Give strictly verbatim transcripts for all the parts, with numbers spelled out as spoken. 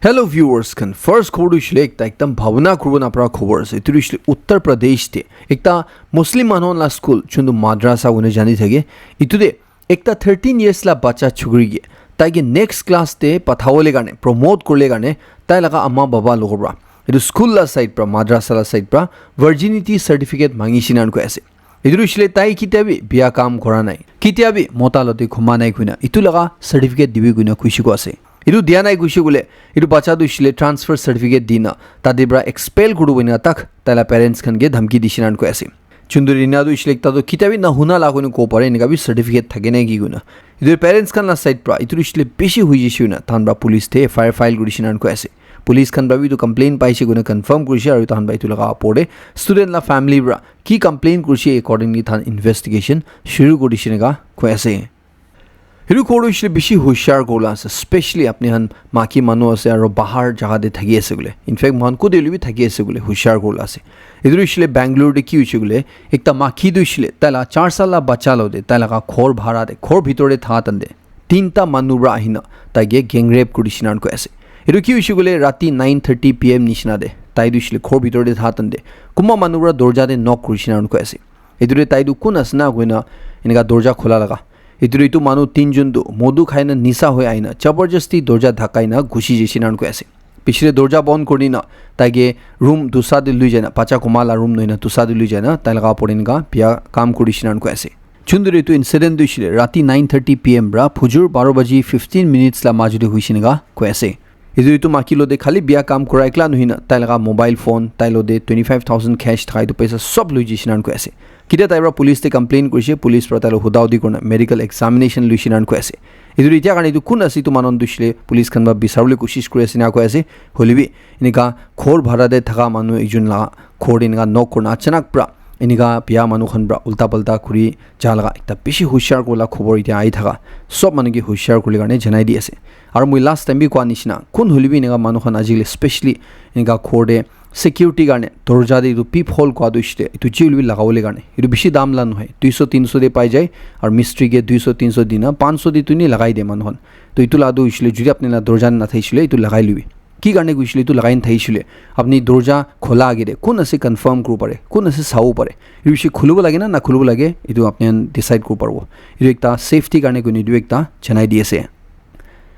Hello viewers khan, first khobor tu hoishe le ekta ekdam bhabna kuribo napara khobor ase. Etu tu hoishe le Uttar Pradesh te ekta Muslim manu la school, chuntu madrasa koina jani thake, etu te ekta thirteen years la bacha chukri ke tai ke next class te pathawole karne, promote kurle karne, tai laga ama baba logo pra, etu school la side pra, madrasa la side pra virginity certificate mangi shina koi ase. Etu tu hoishe le tai kitia bi biya kam kora nai, kitia bi mota lote ghuma nai koina etu laga certificate dibi koina kuishe ko ase. Etu dia nai kuishe kole, etu bacha tu hoishe le transfer certificate dina tate pra expel kuri koina tak tai la parents khan ke dhamki di shina koi ase. Chuntu rina tu hoishe le ekta tu kitia bi na huna la koina ko pare, enika bi certificate thake nai ki koina. Etu parents khan la side pra etu tu hoishe le bishi hui jishe koina tahan pra police te F I R file kuri shina koi ase. Police khan pra bi etu complaint paishe koina confirm kurishe aru tahan pra etu laga opor te student la family pra ki complain kurishe accordingly tahan investigation shuru kuri dishe enika koi ase. Etu khobor tu hoishe le bishi hushar kuribole ase, specially apni khan maki manu ase aru bahar jaga te thaki ase koile. In fact, moikhan kote hoile bi thaki ase koile hushar kuribole ase. Etu tu hoishe le Bangalore te ki hoishe koile, ekta maki tu hoishe le tai la char sal la bacha lote tai laga ghor bhara te, ghor bhitor te tha tante tinta manu pra ahina tai ke gang rape kuri shina koi ase. Etu ki hoishe koile rati nine thirty P M nishina te tai tu hoishe le ghor bhitor te tha tante kunba manu pra dorja te knock kuri shina koi ase. Etu te tai tu kun ase na koina enika dorja khola laga. Etu te etu manu tinjon tu modu khai na nisa hoi ahina jabardasti dorja dhakai na ghusi jishe na koi ase. Piche te dorja bon kuri na tai ke room dusa te lui jai na, bacha kunba la room nohoi na dusa te lui jai na tai laga opor te enika biya kam kuri shina koi ase. Chuntu etu incident tu hoishe le rati nine thirty P M pra phujur baro baji fifteen minutes la majo te hoishe enika koi ase. Etu etu maki lote khali biya kam kura ekla nohoi na tai laga mobile phone, tai lote twenty five thousand cash thaka etu paisa sob lui jishe na koi ase. Kitia tai pra police te complain kurishe, police pra tai lo huda hudi kurina medical examination lui shina koi ase. Etu tu etia karne etu kun ase etu manu tu hoishe le police khan pra bisaribole koshish kuri ase na koi ase. Hoile bi enika ghor bhara te thaka manu ekjon la ghor te enika knock kurina achanak pra enika biya manu khan pra ulta palta kuri ja laga ekta bishi hushar kuribole khobor etia ahi thaka sob manu ke hushar kuribole karne janai di ase. Aru moi last time bi koa nishina kun hoile bi enika manu khan ajikali specially enika ghor te security karne dorja te etu peep hole koa tu hoishe le etu chi hoile bi lagabole karne etu bishi dam la nohoi, duiso tinso te pai jai. Aru mistri ke duiso tinso dina panso te tu ni lagai de manu khan. To etu la tu hoishe le jodi apni la dorja te nathakishe le etu lagai lobi. Ki karne koishe le etu lagai nathakishe le apni dorja khola age te kun ase confirm kuribo pare, kun ase sabo pare. Etu hoishe khulibo lage na nakhulibo lage, etu apni khan decide kuribo paribo. Etu ekta safety karne koine etu ekta janai di ase.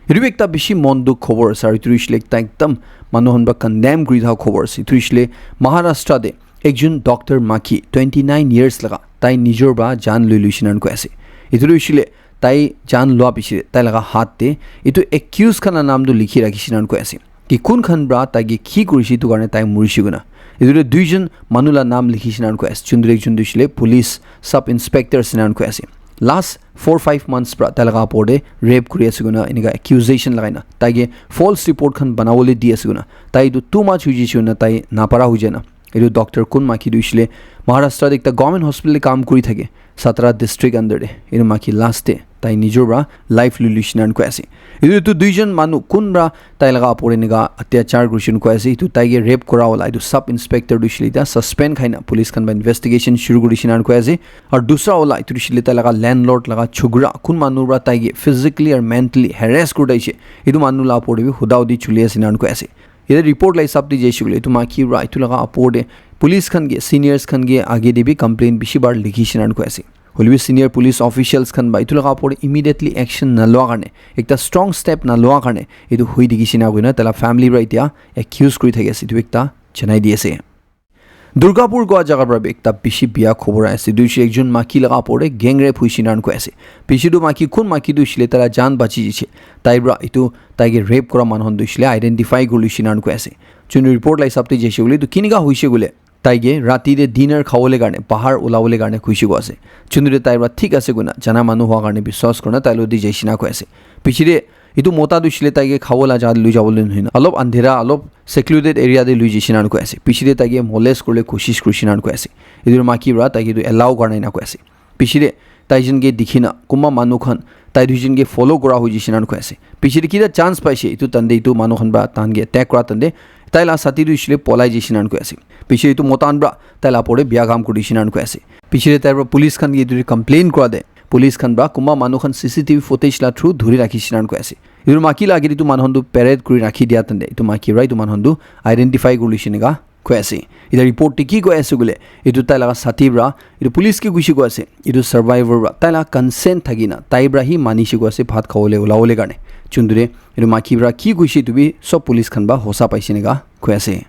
Etu bi ekta bishi mon dukh khobor ase, aru etu hoishe le ekta ekdam manu khan pra condemn kuri thaka khobor ase. Etu hoishe le Maharashtra te ekjon doctor maki twenty nine years laga tai nijor pra jan lui lui shina koi ase. Etu hoishe le tai jan lua piche tai laga hath te etu accused khan la naam tu likhi rakhi shina koi ase ki kun khan pra tai ke ki kurishe etu karne tai murishe koina. Etu te duijon manu la naam likhi shina koi ase. Chuntu ekjon tu hoishe le police sub inspector shina koi ase. Last four five months pra tai laga opor te rape kuri ase koina enika accusation lagai na tai ke false report khan banabole di ase koina tai etu too much hoi jishe koina tai napara hoi jai na etu doctor kun maki tu hoishe le Maharashtra te ekta government hospital te kam kuri thake, Satra district under te. Etu maki last te tai nijor pra life lui lui shina koi ase. Etu tu duijon manu kun pra tai laga opor te enika atyachar kurishe koi ase. Etu tai ke rape kura wala etu sub inspector tu hoishe le etia suspend khai na police khan pra investigation shuru kuri shina koi ase. Aru dusra wala etu tu hoishe le tai laga landlord laga chokra kun manu pra tai ke physically aru mentally harass kuri thaishe. Etu manu la opor te bi huda hudi chuli ase na koi ase. Yate report la hisab te jaise koile etu maki pra etu laga opor te police khan ke, seniors khan ke age te bi complaint bishi bar likhi shina koi ase. Hoile bi senior police officials khan pra etu laga opor te immediately action na lua karne, ekta strong step na lua karne etu hoi thaki shina koina tai la family pra etia accuse kuri thaki ase, etu ekta janai di ase. Durgapur kua jaga pra bi ekta bishi biya khobor ahi ase. Etu hoishe ekjon maki laga opor te gang rape hoishe na koi ase. Piche tu maki kun maki tu hoishe le tai la jan bachi jishe. Tai pra etu tai ke rape kura manu khan tu hoishe le identify kuri loishe na koi ase. Chunu report la hisab te jaise koile etu kinika hoishe koile tai ke rati te dinner khabole karne bahar ulabole karne koishe koi ase. Chunu te tai pra thik ase koina jana manu hua karne biswas kurina tai lo te jaishe na koi ase. Piche te etu mota tu hoishe le tai ke khabo la jaga te lui jabo le nohoi na, olop andhera, olop secluded area te lui jaishe na koi ase. Piche te tai ke molest kuribole koshish kurishe na koi ase. Etu maki pra tai ke etu allow kura nai na koi ase. Piche te tai jon ke dikhi na kunba manu khan tai duijon ke follow kura hoi jaishe na koi ase. Piche te kitia chance paishe, etu tante etu manu khan pra tahan ke attack kura tante tai la sati tu hoishe le polai jaishe na koi ase. Piche te etu mota khan pra tai la opor te biya kam kuri dishe na koi ase. Piche te tai pra police khan ke etu te complain kura te police khan pra kunba manu khan C C T V footage la through dhuri rakhi dishe na koi ase. Etu maiki la agey tey etu manu khan tu parade kuri rakhi dia tande etu maiki para etu manu khan tu identify kuri loishe enika koi ase. Eta report tey ki koi ase koile, etu tai laga sathi para etu police ke kuishe koi ase, etu survivor para tai laga consent thaki na tai para hi manishe koi ase bhat khabole ulabole karne. Chundure etu maiki para ki kuishe etu bi sob police khan para hosa paishe enika koi ase.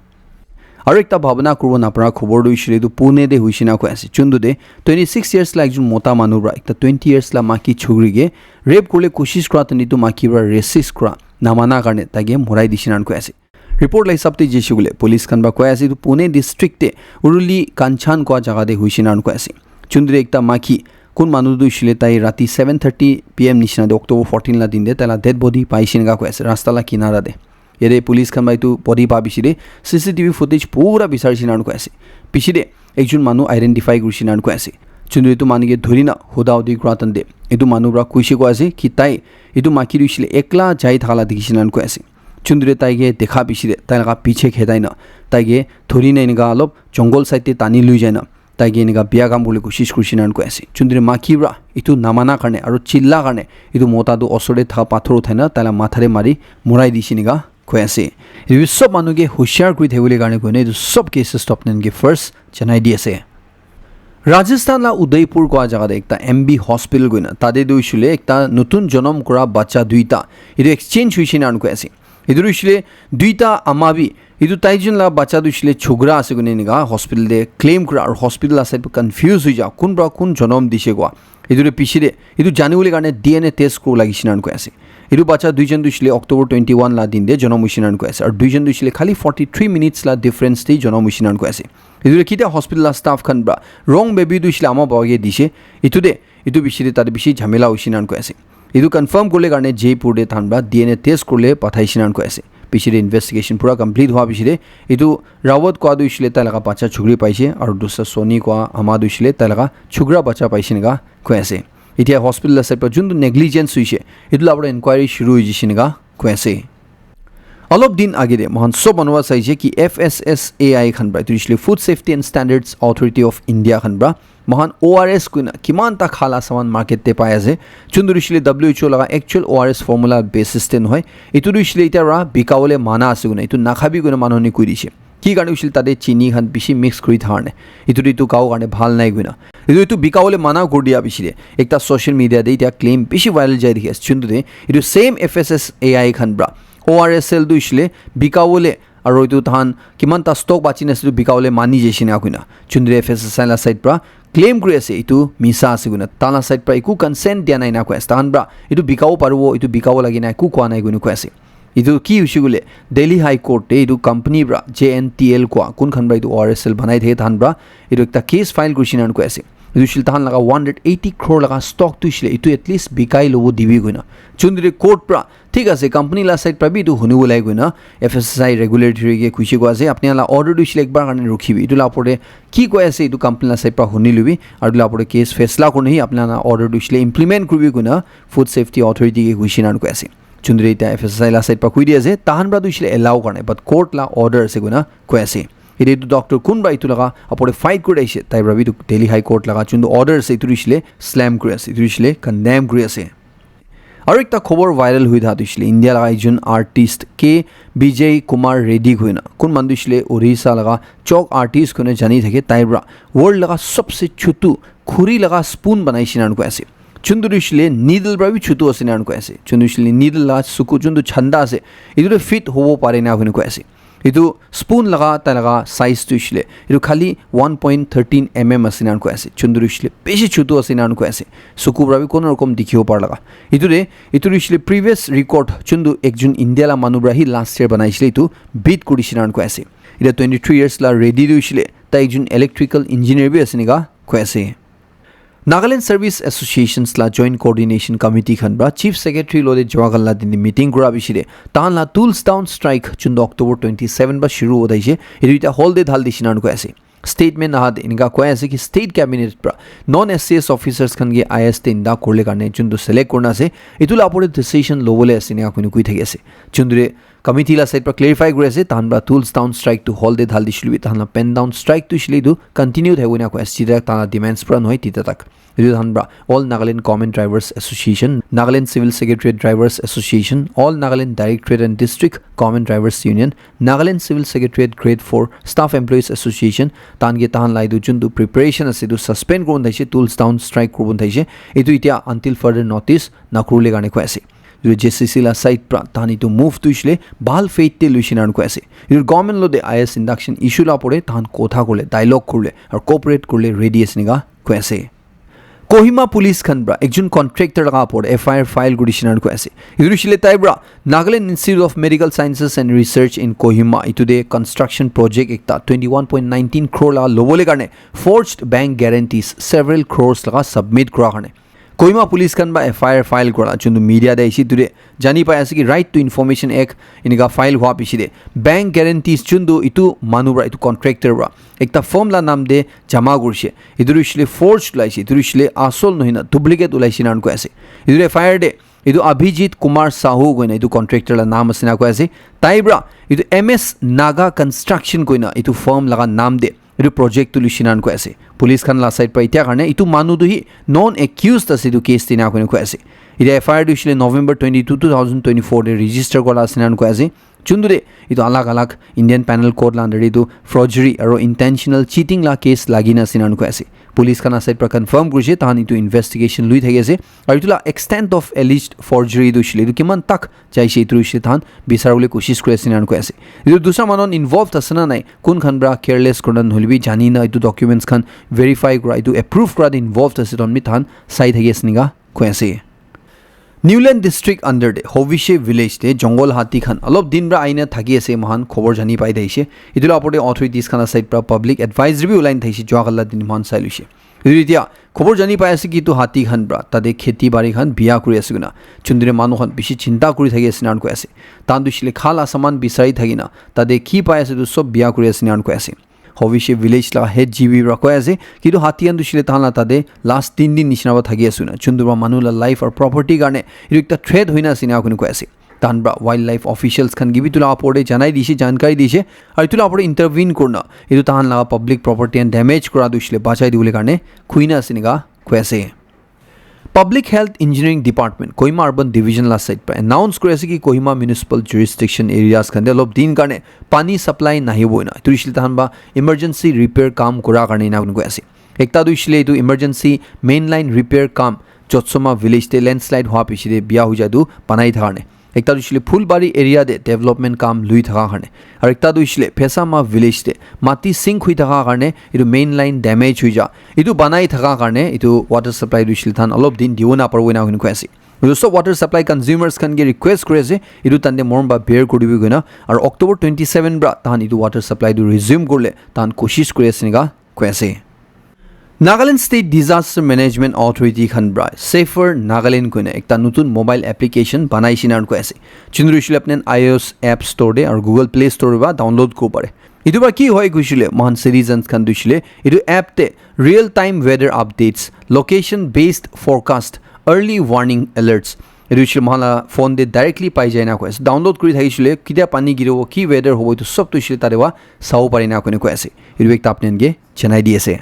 Aru ekta bhabana kuribo napara khobor tu hoishe le etu Pune te hoishe na koi ase. Chuntu te twenty six years la ekjon mota manu para ekta twenty years la maiki chukri ke rape kuribole koshish kura tani etu maiki para resist kura namana karne tai ke morai dishe na koi ase. Report la hisab te jaise koile police khan para koi ase etu Pune district te Uruli Kanchan koi jaga te hoishe na koi ase. Chuntu te ekta maiki kun manu tu hoishe le tai rati seven thirty P M nishina te October fourteen la din te tai la dead body paishe enika koi ase rasta la kinara te. Yate police khan para etu body pa bishi de C C T V footage pura bisari shina koi ase. Bishi de ekjon manu identify kuri shina koi ase. Chuntu etu manu ke dhuri na huda hudi kura tande etu manu para kuishe koi ase ki tai etu maiki tu hoishe le ekla jai thaka la dikhi shina koi ase. Chuntu de tai ke dekha bishi de tai laga piche khedai na tai ke dhuri na enika olop jungle side te tani lui jai na tai ke enika biya kam kuribole koshish kurishe enika koi ase. Chundri maiki para etu namana karne aru chilla karne etu mota tu osor te thaka pathor uthai na tai la matha te mari morai dishe enika koi ase. Etu sob manu ke hushiar kuri thakibole karne koina etu sob cases top ten ke first janai di ase. Rajasthan la Udaipur koi jaga te ekta M B hospital koina tate tu hoishe le ekta notun jonom kura bacha duita etu exchange hoishe enika koi ase. Etu tu hoishe le duita ama bi etu tai jun la bacha tu hoishe le chukra ase koina enika hospital te claim kura aru hospital la side para confuse hoi ja kun para kun jonom dishe koi. Etu tu piche te etu jani bole karne D N A test kuribo lagise enika koi ase. Etu bacha duijon tu hoishe le October twenty one la din te jonom hoishe enika koi ase aru duijon tu hoishe le khali forty three minutes la difference te jonom hoishe enika koi ase. Etu tu kitia hospital la staff khan para wrong baby tu hoishe le ama baba ke dishe. Etu te etu piche te tate bishi jhamela hoishe enika koi ase. Etu confirm kuribole karne Jaipur te tahan para D N A test kuribole pathaishe enika koi ase. Piche te investigation pura complete hua piche te etu Rawat koi tu hoishe le tai laga bacha chukri paishe aru dusra Soni koi ama tu hoishe le tai laga chukra bacha paishe enika koi ase. Etia hospital la side para juntu negligence hoishe etu la para inquiry shuru hoi jaishe enika koi ase. Olop din age te moikhan sob manu para saishe ki F S S A I khan para etu hoishe le Food Safety and Standards Authority of India khan para moikhan O R S koina kiman ta khala saman market te pai ase. Chuntu hoishe le W H O laga actual O R S formula basis te nohoi. Etu tu hoishe le etia para bika bole mana ase koina etu nakhabi koina manu khan ke koi dishe. Ki karne hoishe le tate chini khan bishi mix kuri thaka karne. Etu tu etu gao karne bhal nai koina. Etu etu bika bole mana kuri dia piche te ekta social media te etia claim bishi viral jai dikhi ase. Chuntu te etu same F S S A I khan para O R S L tu hoishe le bika bole aru etu tahan kiman ta stock bachi na ase etu bika bole mani jaishe enika koina. Chuntu te F S S A I la side para claim kuri ase etu misa ase koina. Tai la side para eku consent dia nai enika koi ase. Tahan para etu bika bo paribo, etu bika bo lage na eku koa nai koina koi ase. Etu ki hoishe koile Delhi High Court te etu company para J N T L koi kun khan para etu O R S L banai thake tahan para etu ekta case file kurishe enika koi ase. Etu hoishe le tahan laga one hundred eighty crore laga stock tu hoishe le etu at least bikai lobo dibi koina. Chuntu te court para thik ase company la side para bi etu hunibo lage koina F S S A I regulatory ke kuishe koi ase apni khan la order tu hoishe le ekbar karne rukhibi etu la opor te ki koi ase etu company la side para huni lobi aru etu la opor te case faisla kurina hi apni khan la order tu hoishe le implement kuribi koina Food Safety Authority ke kuishe enika koi ase. Chuntu te etia F S S A I la side para koi di ase tahan para tu hoishe le allow karne but court la order ase koina koi ase. Etu etu doctor kun para etu laga opor te fight kuri ase tai para bi etu Delhi High Court laga juntu order ase etu tu hoishe le slam kuri ase etu tu hoishe le condemn kuri ase. Aru ekta khobor viral hoi thakishi le India laga ekjon artist K Vijay Kumar Reddy koina kun manu tu hoishe le Orissa laga chalk artist koina jani thake tai para world laga sabse chutu khuri laga spoon banaishe enika koi ase. Chuntu tu hoishe le needle para bi chutu ase enika koi ase. Chuntu tu hoishe le needle laga suku juntu chanda ase etu tu fit hobo pare enika koi ase. Etu spoon laga tai laga size tu hoishe le etu khali one point thirteen M M ase enika koi ase. Chuntu tu hoishe le bishi chutu ase enika koi ase. Suku para bi kono rokom dikhibo para laga. Etu te etu tu hoishe le previous record juntu ekjon India la manu para hi last year banaishe le etu beat kurishe enika koi ase. Etia twenty three years la Reddy tu hoishe le tai ekjon electrical engineer bi ase enika koi ase. Nagaland Service Associations la Joint Coordination Committee khan para Chief Secretary lo te Jawaharlal la din te meeting kura bishi te tahan la tools down strike juntu October twenty seven para shuru hoi thakishi etu etia hall te dhal dishe enika koi ase. Statement aha te enika koi ase ki state cabinet para non S C S officers khan ke I S te inda kuribole karne juntu select kurina ase etu la opor te decision lobole ase enika koina koi thaki ase. Juntu te Committee la side pra clarify kuri ase, tahan pra tools down strike tu hold de dhal dishulu bi, tahan la pen down strike tu shile tu continue thaibo na koi ase, jita tahan la demands pura nohoi tita tak. Etu tahan pra All Nagaland Government Drivers Association, Nagaland Civil Secretariat Drivers Association, All Nagaland Directorate and District Government Drivers Union, Nagaland Civil Secretariat Grade four Staff Employees Association, tahan ke tahan la etu juntu preparation ase, etu suspend kuribole thaise, tools down strike kuribole thaise. Etu itia until further notice nakuribole karne koi ase. Etu J C C la side pra tahan etu move tu hoishe le bhal faith te luishe na koi ase. Etu government lo de I S induction issue la pore tahan kotha kuribole, dialogue kuribole, aru cooperate kuribole ready ase enika koi ase. Kohima police khan pra ekjon contractor laga opor te F I R file kuri dishina koi ase. Etu hoishe le tai pra Nagaland Institute of Medical Sciences and Research in Kohima, etu te construction project ekta twenty one point nineteen crore laga lobole karne forged bank guarantees several crores laga submit kura karne Kohima police khan pra F I R file kura, juntu media te ahishi, etu te jani pai ase ki Right to Information Act enika file hua piche te bank guarantees juntu etu manu pra, etu contractor pra ekta firm la naam te jama kurishe. Etu tu hoishe le forged ulaishe, etu tu hoishe le asol nohoi na duplicate ulaishe na koi ase. Etu F I R te etu Abhijit Kumar Sahu koina etu contractor la naam ase na koi ase. Tai pra etu M S Naga Construction koina etu firm laga naam te etu project tu luishe na koi ase. Police khan la side pra itia karne etu manu tu hi non accused ase etu case te na koina koi ase. Etu F I R tu hoishe le November twenty two, two thousand twenty four te register kura ase na koi ase. Juntu te etu alag alag Indian Penal Code la under te etu forgery aru intentional cheating la case lagi na ase na koi ase. Police khan la side pra confirm kurishe, tahan etu investigation lui thaki ase. Aru etu la extent of alleged forgery tu hoishe le etu kiman tak jaise, etu tu hoishe le tahan bisaribole koshish kuri ase na koi ase. Etu dusra manu involved ase na nai, kun khan pra careless kurina nohole bi jani na etu documents khan verify kura, etu approve kura te involved ase, tahan bi tahan sai thaki ase enika koi ase. Niuland district under te Hovishe village te jungle hati khan alop din pra aina thaki ase, moikhan khobor jani pai thaishe. Etu la opor te authorities khan la side pra public advisory bi ulai na thaishe, jua kala din moikhan sai luishe. Etu etia khobor jani pai ase ki etu hati khan pra tate kheti bari khan biya kuri ase koina juntu te manu khan bishi chinta kuri thaki ase na koi ase. Tahan tu hoishe le kha la saman bisari thaki na tate ki pai ase etu sob biya kuri ase na koi ase. Hovishe village la head G B pra koi ase, ki etu hati khan tu hoishe le tahan la tate last tin din nishina pra thaki ase koina, juntu pra manu la life aru property karne etu ekta threat hoina ase ena koina koi ase. Tahan pra wildlife officials khan ke bi etu la opor te janai dishe, jankari dishe, aru etu la opor te intervene kurina etu tahan la public property khan damage kura tu hoishe le bachai dibole karne koi na ase enika koi ase. Public Health Engineering Department, Kohima Urban Division la side pra announce kuri ase ki Kohima Municipal Jurisdiction areas khan te alop din karne pani supply nahibo na. Etu hoishe le tahan pra emergency repair kam kura karne ena koi ase. Ekta tu hoishe le etu emergency main line repair kam Jotsoma village te landslide hua piche te biya hoi ja tu banai thaka karne. Ekta tu hoishe le Phulbari area te development kam lui thaka karne. Aru ekta tu hoishe le Phesama village te mati sink hui thaka karne etu main line damage hui ja. Etu banai thaka karne etu water supply tu hoishe le tahan alop din dibo na paribo ena koi ase. Etu sob water supply consumers khan ke request kuri ase, etu tahan te morom pra bear kuri dibi koina. Aru October twenty seven pra tahan etu water supply tu resume kurile tahan koshish kuri ase enika koi ase. Nagaland State Disaster Management Authority khan pra Safer Nagaland koina ekta nutun mobile application banai shina koi ase. Juntu hoishe le apni khan I O S App Store te aru Google Play Store te pra download kuribo pare. Etu pra ki hoi koishe le, moikhan citizens khan tu hoishe le etu app te real time weather updates, location based forecast, early warning alerts, etu hoishe le moikhan la phone te directly pai jai na koi ase. Download kuri thakishe le ketia pani giribo, ki weather hobo, etu sob tu hoishe le tate pra sabo pare na koina koi ase. Etu ekta apni khan ke janai di ase.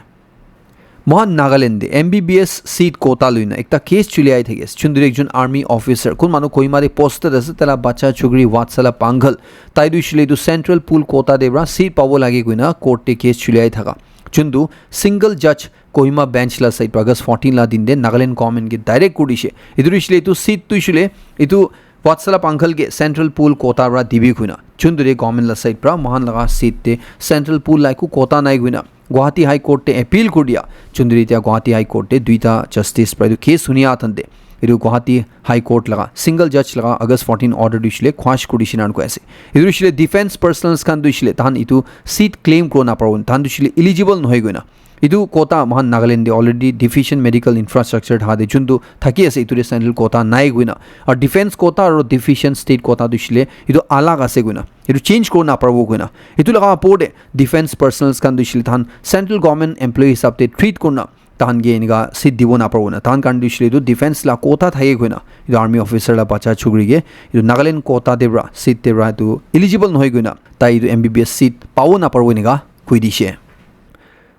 Moikhan Nagaland te M B B S seat quota lui na ekta case chuliai thaki ase. Juntu ekjon army officer, kun manu Kohima te posted ase, tai la bacha chukri Vatsala Panghal, tai tu hoishe le etu central pool quota te pra seat pabo lage koina court te case chuliai thaka. Juntu single judge Kohima bench la side pra August fourteen la din te Nagaland government ke direct kuri dishe. Etu hoishe le etu seat tu hoishe le etu Vatsala Panghal ke central pool quota pra dibi koina. Juntu te government la side pra moikhan laga seat te central pool la eku quota nai koina Guwahati High Court te appeal kuri dia. Juntu te etia Guwahati High Court te duita justice pra etu case hunia thante etu Guwahati High Court laga single judge laga August fourteen order tu hoishe le quash kuri dishe na koi ase. Etu hoishe le defense personnels khan tu hoishe le tahan etu seat claim kuri na paribo, tahan tu hoishe le eligible nohoi koina. Etu quota moikhan Nagaland te already deficient medical infrastructure thaka te juntu thaki ase, etu te central quota nai koina. Aru defense quota aru deficient state quota tu hoishe le etu alag ase koina. Etu change kuri na paribo koina. Etu laga opor te defense personnels khan tu hoishe le tahan central government employee hisab te treat kurina tahan ke enika seat dibo naparibo na. Tahan karne tu hoishe le tu defense la quota thake koina, etu army officer la bacha chukri ke etu Nagaland quota te pra, seat te pra etu eligible nohoi koina tai etu M B B S seat pabo naparibo enika koi dishe.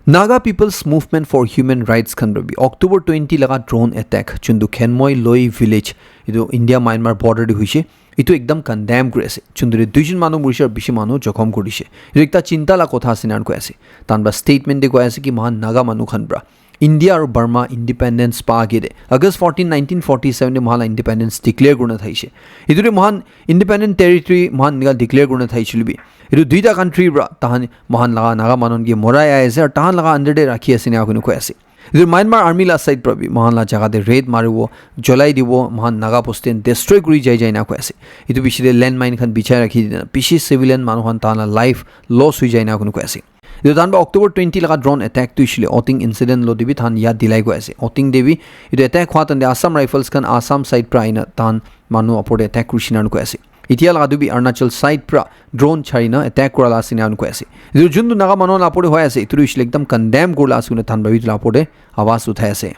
Naga People's Movement for Human Rights khan pra bi October twenty laga drone attack, chuntu Khenmoi Loi village, etu India Myanmar border te hoishe, etu ekdam condemn kuri ase. Chuntu te duijon manu murishe aru bishi manu jokhom kuri dishe. Etu ekta chinta la kotha ase enan koi ase. Tahan pra statement te koi ase ki mohan Naga manu khan pra India aru Burma independence pa age te August fourteen, nineteen forty-seven te mohan la independence declare kurina thaishe. Etu te mohan independent territory mohan enika declare kurina thaishe hoile bi, etu duita country pra tahan mohan laga Naga manu ke morai ahi ase aru tahan laga under te rakhi ase enika koi ase. Etu Myanmar army la side pra bi mohan la jaga te raid maribo, jolai dibo, mohan Naga bosti destroy kuri jai jai enika koi ase. Etu piche te landmine khan bichai rakhi dina bishi civilian manu khan tahan la life loss hoi jai enika koi ase. Etu tahan pra October twenty laga drone attack tu hoishe le Oting incident lo te bi tahan yad dilai koi ase. Oting te bi etu attack hua time te Assam Rifles khan Assam side pra aina tahan manu upor te attack kurishe enan koi ase. Etia laga tu bi Arunachal side pra drone chari na attack kura la ase enan koi ase. Etu juntu Naga manu la upor te hoi ase, etu tu hoishe le ekdam condemn kurila ase koina tahan pra bi etu la upor te awaz uthai ase.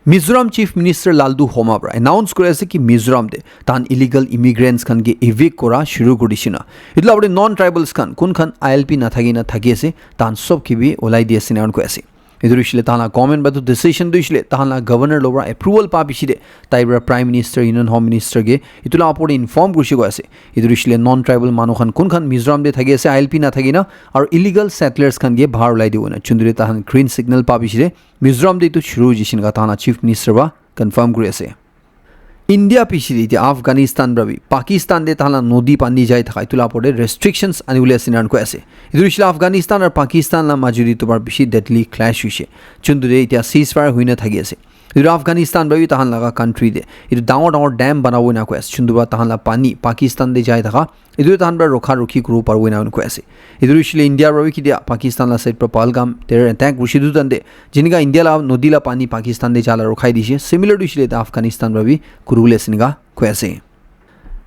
Mizoram Chief Minister Lalduhoma pra announce kuri ase ki Mizoram te tahan illegal immigrants khan ke evict kura shuru kuri dishe na. Etu la upor te non tribals khan kun khan I L P nathaki na thaki ase, tahan sob ke bi olai di ase enan koi ase. Etu hoishe le tahan la government pra tu decision tu hoishe le tahan la governor lo pra approval pa bishi de tai pra Prime Minister, Union Home Minister ke etu la upor te inform kurishe koi ase. Etu hoishe le non tribal manu khan kun khan Mizoram te thaki ase, I L P nathaki na, aru illegal settlers khan ke bahar olai dibo na. Chuntu te tahan green signal pa bishi de Mizoram te etu shuru hoishe enika tahan la Chief Minister pra confirm kuri ase. India piche te etia Afghanistan pra bi Pakistan te tahan la nodi pani jai thaka etu la upor te restrictions ani bole ase enan koi ase. Etu hoishe le Afghanistan aru Pakistan la majo te etu pra bishi deadly clash hoishe. Chuntu te etia ceasefire hoi na thaki ase. Etu Afghanistan pra bi tahan laga country te etu dangor dangor dam banabo enan koi ase. Chuntu pra tahan la pani Pakistan te jai thaka etu tahan pra rokha rokhi kuribo paribo enan koi ase. Etu hoishe le India pra bi ketia Pakistan la side pra Pahalgam terror attack hoishe etu time te jenika India la nodi la pani Pakistan te ja la rokhai dishe, similar tu hoishe le Afghanistan pra bi kuri bole ase enika koi ase.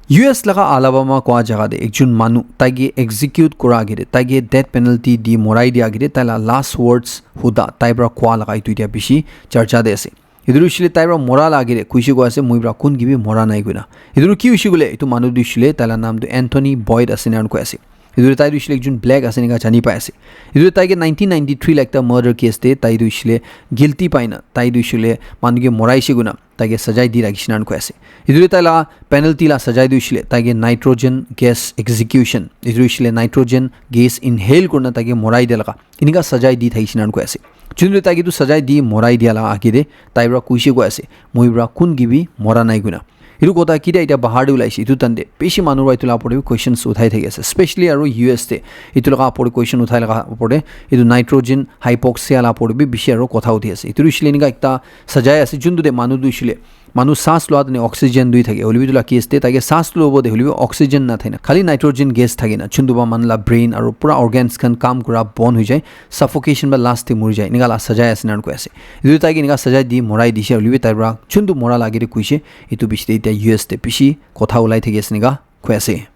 U S laga Alabama kua jaga te ekjon manu tai ke execute kura age te, tai ke death penalty di morai dia age te, tai la last words huda tai pra kua laga etu etia bishi charcha te ase. Etu tu hoishe le tai pra mora la age te koishe koi ase, moi pra kun ke bi mora nai koina. Etu tu ki hoishe koile, etu manu tu hoishe le tai la naam tu Anthony Boyd ase enan koi ase. Etu tu tai tu hoishe le ekjon black ase enika jani pai ase. Etu tu tai ke nineteen ninety-three la ekta murder case te tai tu hoishe le guilty pai na, tai tu hoishe le manu ke moraishe koina tai ke sajai di rakhishe enan koi ase. Etu tu tai la penalty la sajai tu hoishe le tai ke nitrogen gas execution, etu tu hoishe le nitrogen gas inhale kurina tai ke morai dia laga enika sajai di thakishe enan koi ase. Chuntu tai ke tu sajai di morai dia la age te tai pra koishe koi ase, moi pra kun ke bi mora nai koina. Etu kotha ketia etia bahar te ulaishe, etu time te bishi manu pra etu la upor te bi questions uthai thaki ase, especially aru U S te etu laga upor te question uthai laga upor te etu nitrogen hypoxia la upor te bi bishi aru kotha uthi ase. Etu hoishe le enika ekta sajai ase, juntu te manu tu hoishe le manu saas lua tani oxygen dui thake, hoilebi etu la case te tai ke saas lobo de hoilebi oxygen na thakina, khali nitrogen gas thakina, juntu pra manu la brain aru pura organs khan kam kura bon hoi jai, suffocation pra last te mori jai, enika la sajai ase enan koi ase. Etu tai ke enika sajai di morai dishe, hoilebi tai pra juntu mora la age te koishe, etu piche te etia U S te bishi kotha ulai thaki ase enika koi ase.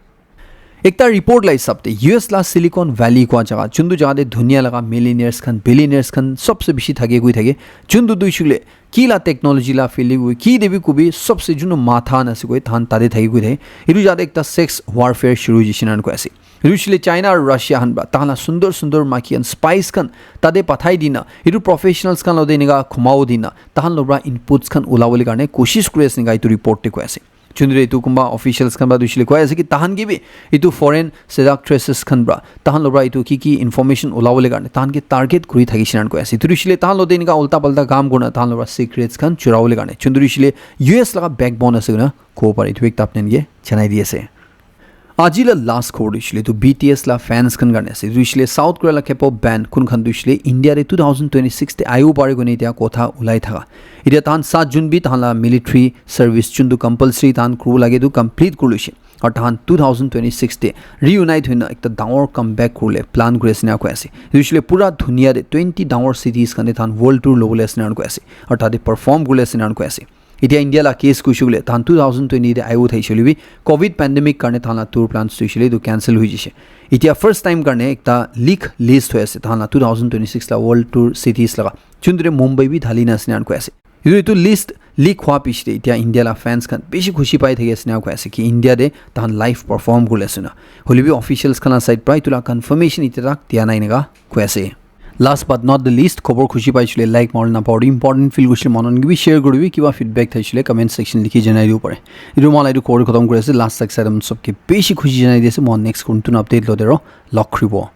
Ekta report la hisab te U S la Silicon Valley kua jaga, juntu jaga te dunia laga millionaires khan, billionaires khan sobse bishi thake koi thake, juntu tu hoishe le ki la technology la field te koi, ki te bi kobi sobse juntu matha na ase koi, tahan tate thake koi thake. Etu jaga te ekta sex warfare shuru hoishe enan koi ase. Etu hoishe le China aru Russia khan pra tahan la sundor sundor maiki khan, spies khan tate pathai dina, etu professionals khan lo te enika khumabo dina, tahan lo pra inputs khan ulabole karne koshish kuri ase enika etu report te koi ase. Juntu etu kunba officials khan pra tu hoishe le koi ase ki tahan ke bi etu foreign seductresses khan pra tahan lo pra etu ki ki information ulabole karne tahan ke target kuri thakishe enan koi ase. Etu hoishe le tahan lo te enika ulta palta kam kurina tahan lo pra secrets khan churabole karne. Juntu hoishe le U S laga backbone ase koina kobo pare. Etu bi ekta apni khan ke janai di ase. Aji la last khobor tu hoishe le etu B T S la fans khan karne ase. Etu hoishe le South Korea la K-pop band kun khan tu hoishe le India te two thousand twenty-six te ahibo pare koina etia kotha ulai thaka. Etia tahan saat jun bi tahan la military service juntu compulsory tahan kuribo lage etu complete kuri loishe. Aru tahan two thousand twenty-six te reunite hoina ekta dangor comeback kuribole plan kuri ase enika koi ase. Etu hoishe le pura dunia te twenty dangor cities khan te tahan world tour lobole ase enika koi ase. Aru tate perform kuribole ase enika koi ase. Etia India la case koishe koile, tahan two thousand twenty te ahibo thaishe hoile bi, covid pandemic karne tahan la tour plans tu hoishe le etu cancel hoi jaishe. Etia first time karne ekta leak list hoi ase, tahan la two thousand twenty-six la world tour cities laga. Juntu te Mumbai bi dhali na ase ena koi ase. Etu, etu list leak hwa piche te etia India la fans khan bishi khushi pai thaki ase ena koi ase ki India te tahan live perform kuri ase na. Hoile bi officials khan la side pra etu la confirmation etia tak dia nai ena koi ase. Last but not the least, khobor khushi pai chule like marina pori important feel kuchile manon ki bi share kuribi, kiba feedback thai chule comment section likhi janai dibo pare. Etu mala etu khobor khatam kuri ase. Last tak saram sabke bishi khushi janai di ase. Mo next kun tun update lo dero log kribo.